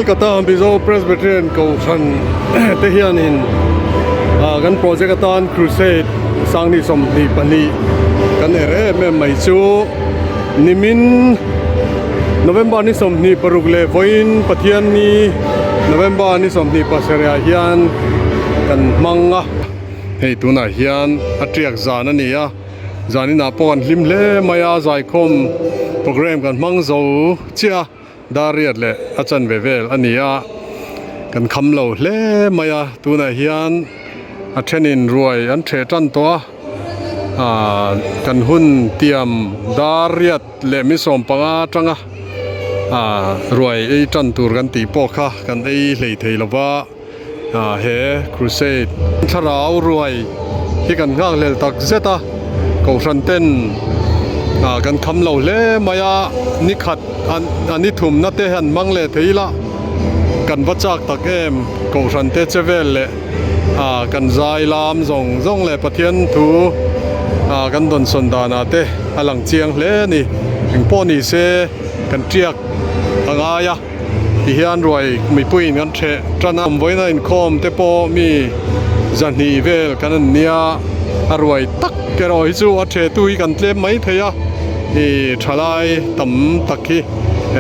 Kolkata Mizo Presbyterian Kohhran te hianin kan project atan Crusade Sangni 22 kan er em em mai chu nimin November ni 26 leh vawiin Pathianni November ni 27 ah hian kan hmang a hei tunah hian a tiak zan a ni a. Zaninah pawh an hlim hle mai a, zaikhawm program kan hmang zo chiah a, dar riat leh a chanve vel a ni a, kan kham lo hle mai a, tunah hian a thenin ruai an theh tan tawh a, aaa kan hun tiam dar riat leh min sawm panga atanga aaa ruai ei tan tur kan tih pawh kha kan ei hlei thei lo va. He crusade thlarau ruai hi kan nghak hlel tak zet a, kohhran ten kan kham lo hle mai a, ni khat a ni thumna te han hmang leh thei ila kan va chak tak em, kohhran te che vel leh kan zai lam zawng zawng leh Pathian thu kan dawnsawn danah te a lang chiang hle a ni, engpawh ni se kan tiak a ngai a. Tihian ruai mipuiin kan ṭheh ṭan a, vawiina inkhawm te pawh mi zahnih vel kan an nia, a ruai tak erawh hi chu a ṭhehtu hi kan tlem mai thei a, ih ṭhalai tam tak hi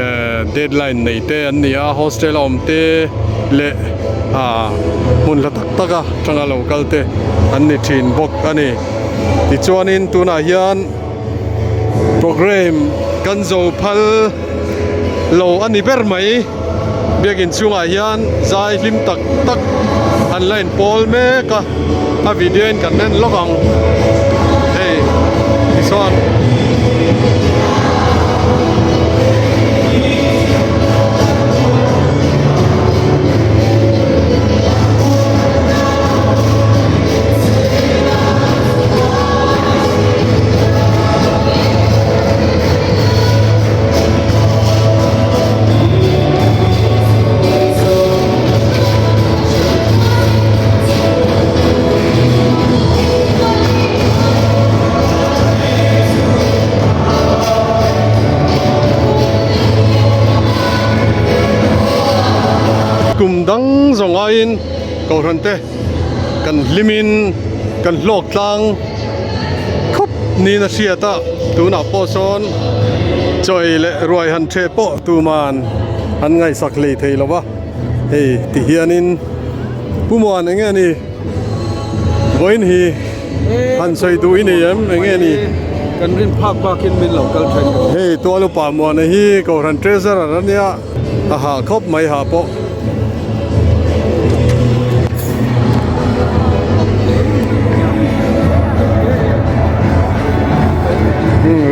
eh deadline nei te an ni a, hostel a awm te leh ah hmun hla tak tak a ṭanga lo kal te an ni ṭhin bawk a ni. Tichuanin tunah hian program kan zo phal lo a ni ber mai biakin chungah hian zai hlim tak tak an la inpawl mek a a video in kan en lawk ang hei tichuan. Kum dang zawng aiin Kohhran te kan hlimin kan hlawk tlang khawp niin a hriat a tunah pawh sawn chawi leh ruai han ṭheh pawh tuman an ngaihsak hlei thei lo va hei ti hianin Pu Muan eng nge ni vawiin hi han sawi duh i nei em eng nge ni kan rin phak bakin min lo kal ṭhen hei tual upa Muana hi Kohhran treasurer a nia. A hah khawp mai hah pawh.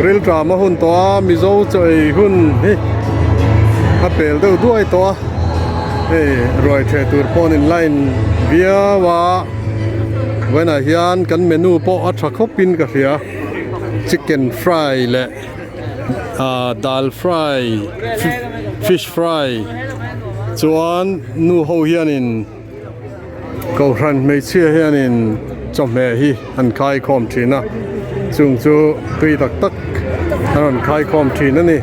Rilṭam a hun tawh a Mizo chaw ei hun hi a pel deuh duai tawh a hei ruai ṭheh tur pawh an in line viau a vawiinah hian kan menu pawh a ṭha khawpin ka hria chicken fry leh. ah dal fry fish fry chuan nu ho hianin kohhran hmeichhia hianin chawhmeh hi an khai khawm thin a chung chu tui tak tak an rawn khai khawm thin a ni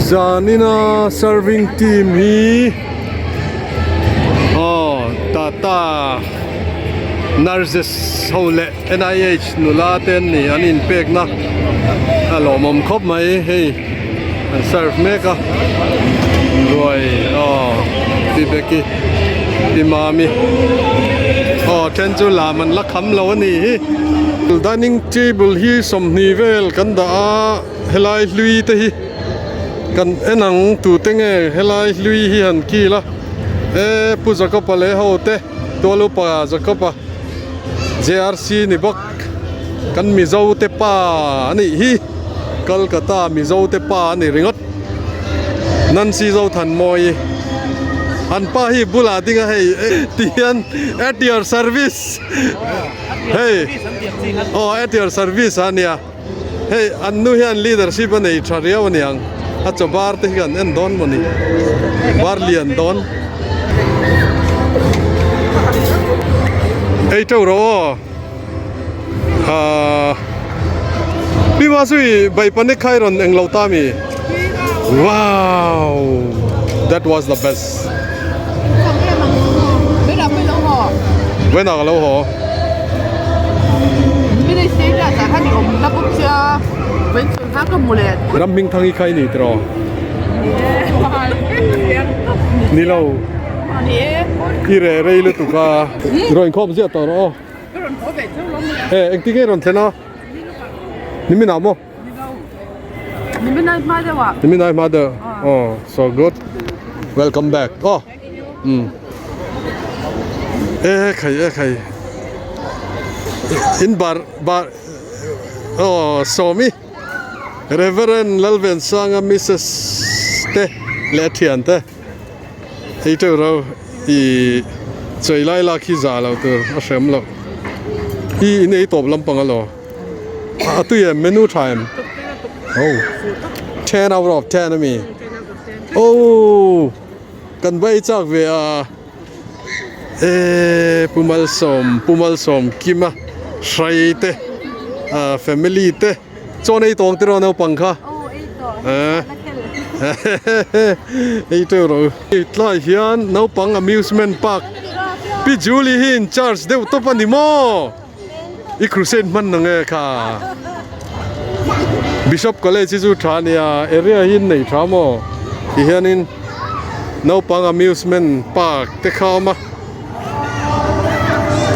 zanina serving team hi aw tata nurses ho leh. NIH nula te an ni an inpekna a lawmawm khawp mai hei an serve mek a ruai aw pi Becky pi Mami aw then chu lam an la kham lo a ni hi dining table hi 20 vel kan dah a helai hlui te hi kan en ang tute nge helai hlui hi han kil a e Pu Jacob-a leh ho te tual upa Jacob-a. JRC ni bawk kan Mizo te pa a nih hi Kolkata Mizo te pa a ni ringawt Nancy Zothanmawii an pa hi bulah ding a hei ti hian at your service hei aw at your service a nia hei an nu hian leadership a nei tha riau a niang a chaw bar te hi kan en dawn maw ni bar lian dawn ei teuh rawh aw ahh pi ma sui bai panek kha i rawn eng lo ta mi wow. That was the best. When ah ka lo haw. Ram hming thang hi kha i ni tiraw? Ni lo. I reh rei lutuk a. Rawn inkhawm ziah tawh rawh aw. E engtin nge i rawn thlen a? Nimin ah maw? Nimin ai hma deuh ah. Nimin ai hma deuh. Oh, so good. Welcome back. Oh. Um. E khai e khai. In bar bar oh Sawmi Reverend Lalvensanga Mrs te leh a thian te hei teuh ro i chei lai lak hi za lo tur a hrem loh i in ei tawp lampang alaw. A tui em menu tha em oh 10 out of 10 ami oh kan va ei chak ve a e pu malsawm pu malsawm kima hrai te ah family te chaw nei tawng tiraw naupang kha eh ei teuh rawh u tlai hian naupang amusement park pi Julie hi in charge deuh tawp a ni maw. I crusade hman na nge kha Bishop College hi chu tha ania area hi an nei tha maw ti hianin naupang amusement park te kha a awm a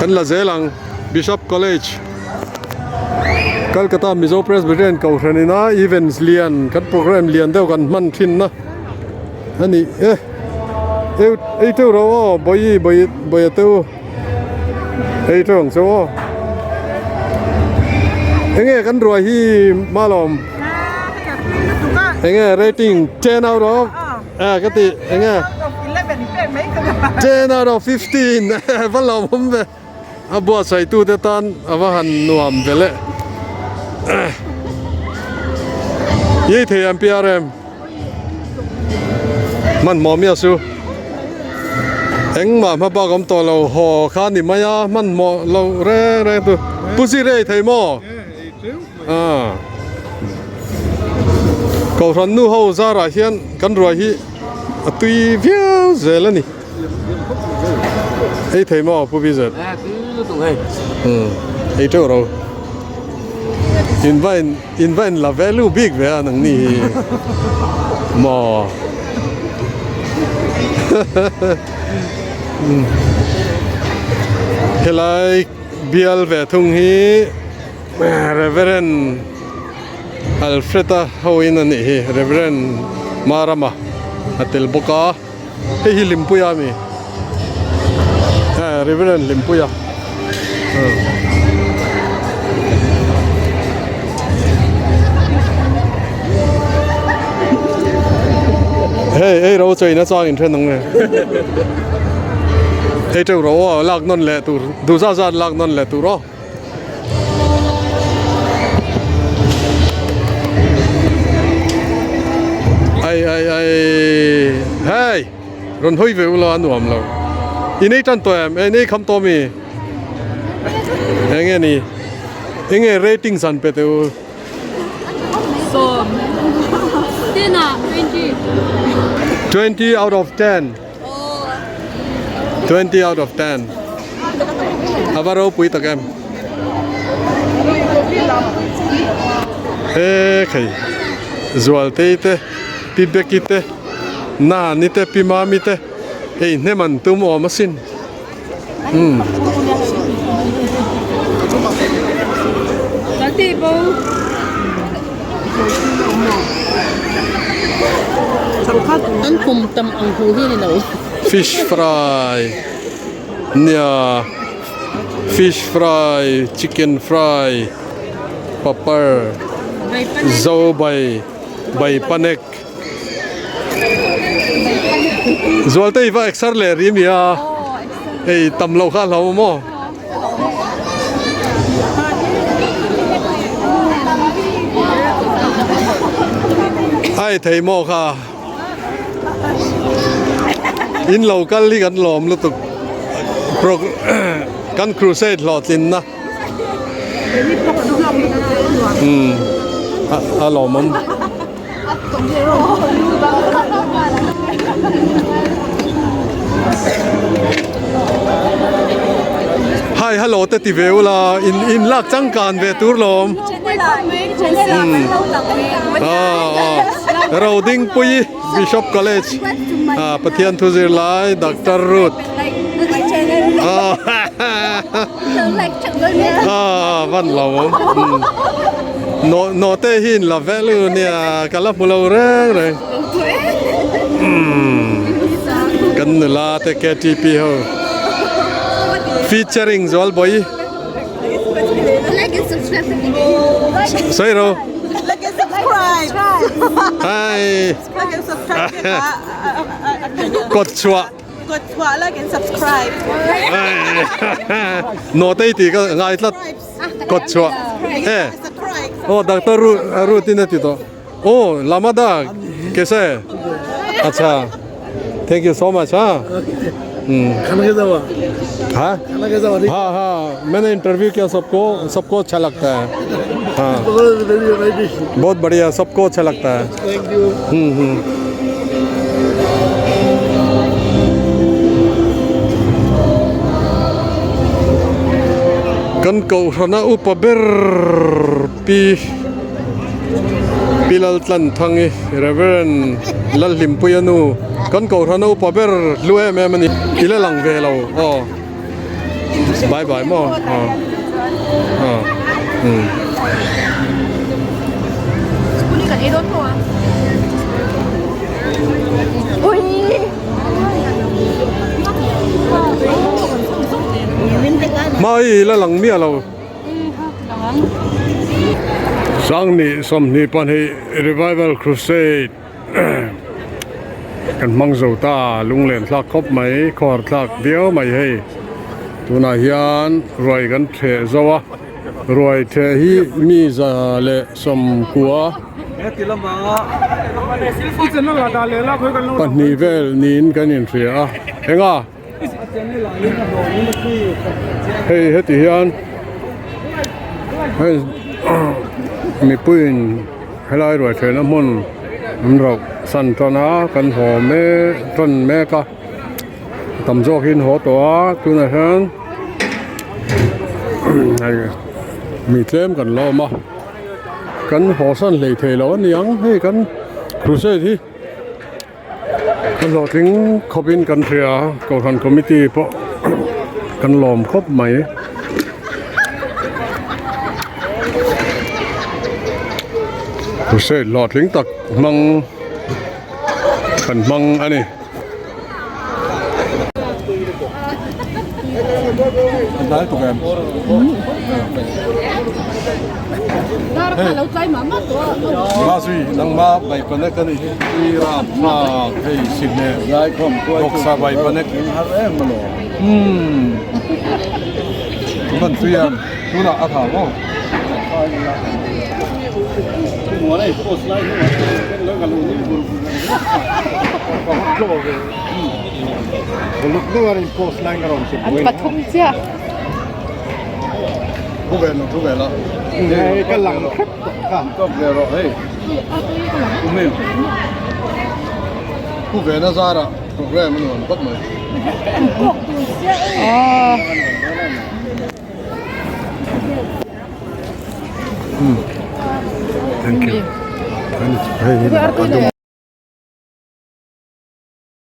kan la zel ang Bishop College Calcutta Mizo Presbyterian Kohhran ina events lian kan program lian deuh kan hman thin na a ni e ei teuh rawh aw bawihi bawiha te u. Hei teuh ang chu aw. Enge kan ruai hi malawm. Enge rating 10 out of eh ka ti enge 10 out of 15 va lawm awm ve a buatsaih tu te tan a va han nuam ve le. Yei thei ang PRM. Hmanhmawh miah su. Engmah hma bak awm tawh lo haw kha ni mai a hmanhmawh lo reng reng tu Pu Zir ei thei maw? Aaa. Kohhran nu ho zarah hian kan ruai hi a tui viau zel a ni. Ei thei maw Pu Vizet? Ei teuh ro. In va in. In va in la value bik ve a nang ni hi maw helai bial ve thung hi Reverend Alfred-a ho in a nih hi Reverend Marama a tel bawk a hei hi Hlimpuia a mi Reverend Hlimpuia. Hei ei ro chawi na chang in then ang nge hei teuh ro aw lak nawn leh tur duh zat zat lak nawn leh tur aw. Ai ai ai hei rawn hawi ve ula a nuam lo i nei tan tawh em ei nei kham tawh mi eng nge ni eng nge rating zan pe teh u sawm ten ah twenty 20 out of 10 20 out of 10 a va ropui tak em he khai zualtei te pi beki te nani te pi mami te hei hnem an tum awm asin umm. An kum tam ang hu hi ni lo. Fish fry nia fish fry chicken fry papar zo bai bai panek zualte i va exer leh ri mi a hei tam loh kha a hlauh maw. Ai thei maw kha in lo kal hi kan lawm lutuk kan crusade hlawhtlinna a lawmawm. Hi hello te ti ve ula in in lak changkan ve tur lawm. Rodingpui Bishop College Pathian thu zir lai Doctor Ruth. Van lo awm. Nawhte hi in la vel u nia ka la hmu lo reng reng. Kan nula te KTP ho featuring Zualbawi. Sawi ro. Hi. Kawt chhuah. Kawt chhuah like and subscribe. Nawtei tih ka ngai tlat. Kawt chhuah. E. Oh Doctor Ruth in a ti tawh. Oh Lamada kaise acha thank you so much ha. खाना कैसा हुआ हाँ खाना कैसा हुआ हाँ हाँ मैंने इंटरव्यू किया सबको सबको अच्छा लगता है हाँ बहुत बढ़िया सबको अच्छा लगता है thank you Kan kohhrana upa ber pi Pi Laltlanthangi Reverend Lalhlimpuia nu kan kohhrana upa ber hlu em em a ni i la lang ve lo aw bye bye maw aw aw umm. Hmai i la lang miah lo. Sangni 22 Revival Crusade kan hmang zo ta lunglen thlak khawp mai khawhar thlak viau mai hei tunah hian ruai kan theh zo a ruai theh hi mi za leh sawmkua pahnih vel niin kan inhria a enga. Hei heti hian hei mipuiin helai ruai thehna hmun an rauh san tan a kan haw mek tan mek a tam zawk hi an haw tawh a tunah hian hei mi tlem kan la awm a kan haw san hleithei lo a ni ang hei kan crusade hi. Ka hlawhtling khawpin kan hria a, Kohhran Committee pawh kan lawm khawp mai. Crusade hlawhtling tak hmang kan hmang a ni. An pathum chiah. Thank you.